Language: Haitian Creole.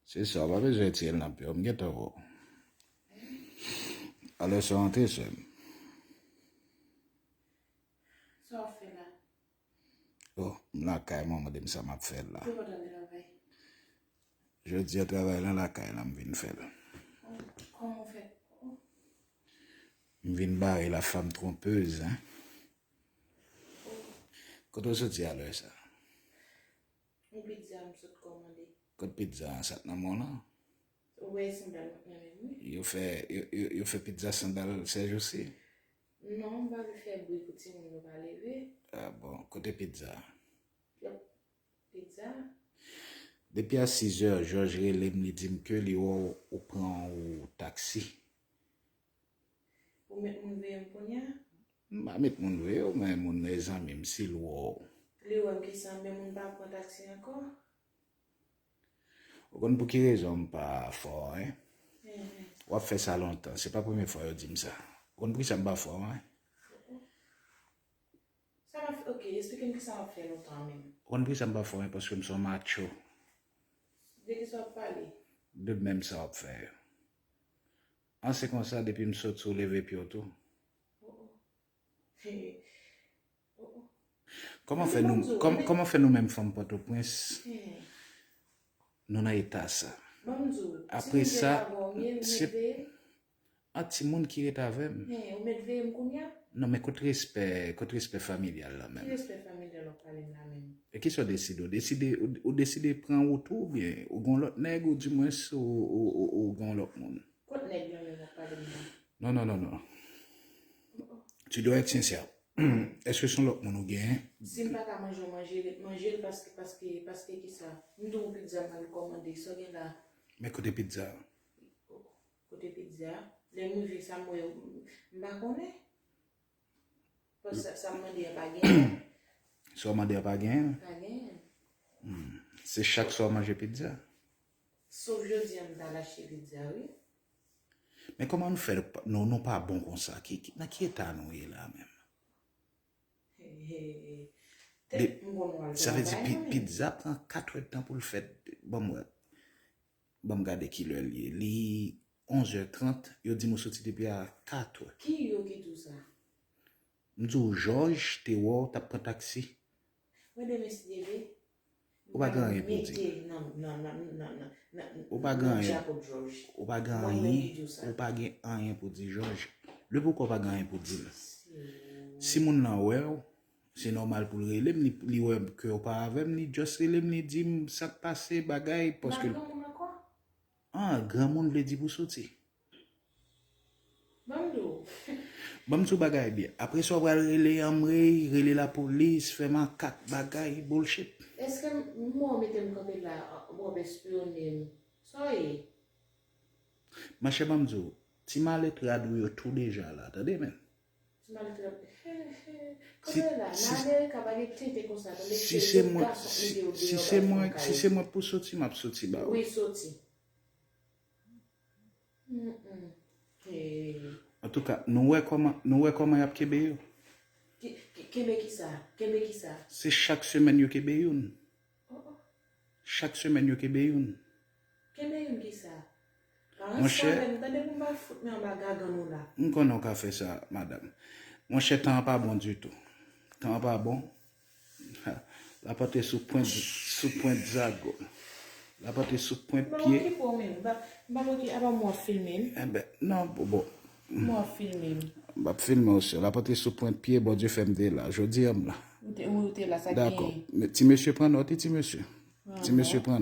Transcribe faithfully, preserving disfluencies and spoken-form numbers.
Se sa, w pa bezwen retire l nan pye w, m gentan wè w. Alè sa w antre, sè m. Sa w ap fè la? Oh, m lakay mwen, mande m sa m ap fè la. Ki bò w t al travay? Jodi a travay lan lakay la m vin fè l. Oh, kòman w fè? Oh. M vin bare la femme trompeuse, hein. Oh. Kote w soti alè sa? Yon pizza m sot kòmande. Kot pizza an, sa k nan men w lan? Ou wè sandal mwen nan men m wi. Yo fè, yo, yo, yo fè pizza sandal sèjousi? Non, m pa vle fè bri pou timoun yo pa leve. Ah bon, kote pizza? Yep. Pizza. Depi a sizè, Jòj rele m, li di m ke li wè w, ou pran ou taksi. Ou met moun veye m kounye a? M pa met moun veye w, men moun nan e zanmi m, si l wè w. Li wè m kisa, men moun pa pran taksi ankò? Ou konn pou ki rezon m pa fè w anyen? Mhm. W ap fè sa lontan, se pa premye fwa yo di m sa. Ou konn poukisa m pa fè w anyen? Sa m ap fè, ok, esplike m kisa m ap fè lontan menm. Ou konn poukisa m pa fè w anyen? Paske m se yon macho. De kisa w ap pale? De menm sa w ap fè yo. An se konsa, depi m sot sou leve pye w tou. Oh, oh. He. Oh, oh. Kòman fè nou, kòm, kòman fè nou menm fanm Pòtoprens, nou nan eta sa? Apre sa, se an timoun ki ret avè m. He, ou met veye m kounye a? Non, men kot respè, kot respè familyal la menm? Ki respè familyal w ap pale m la menm? E kisa w deside? Ou deside, ou, ou deside pran wout ou, oubyen ou gen yon lòt nèg, ou dimwens ou, ou, ou, ou gen yon lòt moun? Kot nèg lan menm w ap pale m nan? Non, non, non, non. Tu dois être sincère. Èske se yon lòt moun ou genyen? Si m pa ka manje yon manje, ret manje l paske, paske, paske kisa? M di w pizza m al kòmande, sa w gen la? Men kote pizza a? Kote pizza a? Lè m rive sa m wè, m pa konnen. Paske sa, sa m mande a pa genyen. Sa w mande a pa genyen? Pa genyen. Hmm. Se chak swa w manje pizza? Sof jodi a m t al achte pizza, wi. Men kòman nou fè, nou, nou pa bon konsa? Ki, ki, nan ki eta nou ye la menm? He, he, he. Tèt m konn w al travay mwen menm. Sa vle di pi-, pizza pran kat èdtan pou l fèt. Ban m wè. Ban m gade kilè l ye. Li onzè trant, yo di m ou soti depi a katè. Ki yo ki di w sa? M di w, Jòj te wè w t ap pran taksi. Mwen demen si Dye vle, ou pa gen anyen pou di. Ou pa gen anyen, ou pa gen anyen pou di Jòj. Lè poukò w pa gen anyen pou di l? Si moun nan wè w, se nòmal pou l rele m, li, li wè ke w pa avè m, li just rele m, li di m sa k pase, bagay, paske l... Ah, granmoun vle di pou soti. Ban m di w. Ban m di w bagay byen. Apre sa, w pral rele anmwey, rele lapolis, fè makak, bagay, bullshit. Èske m, m wè w mete m kanpe la, w ap espyone m? Sa w ye? Monchè, ban m di w, ti malèt rad ou yo tou deja la, tande men. Ti malèt rad, he, he. Kanpe la, nan Amerika pa gen tenten konsa, tande, se lòt gason k mete yo deyò, gason kay. Si se mwen pou soti, m ap soti ba ou. Wi, soti. Mm, mm. Antouka, nou wè kòman, nou wè kòman y ap kenbe yo? Ki, ki, kenbe kisa? Kenbe kisa? Se chak semèn yo kenbe youn. Oh, oh. Chak semèn yo kenbe youn. Kenbe youn kisa? Monchè, pa ranse avè m, tande, pou m pa fout men anba gagann ou la. M konnen w ka fè sa, madanm. Monchè, tan an pa bon ditou. Tan an pa bon. Ha, lapante sou pwent, sou pwent zago. Lapante sou pwent pye. M pa okipe w menm. M pa, m pa okipe, apa m w ap filme m? Enben, non, bon, bon. M w ap filme m. M ap filme w, sè. Lapante sou pwent pye, Bondye fè m te la. Jodi a m la. Ou te, ou te la, sa k genyen? Dakò. Men ti mesye pran nòt, wi, ti mesye. Ti mesye pran nòt.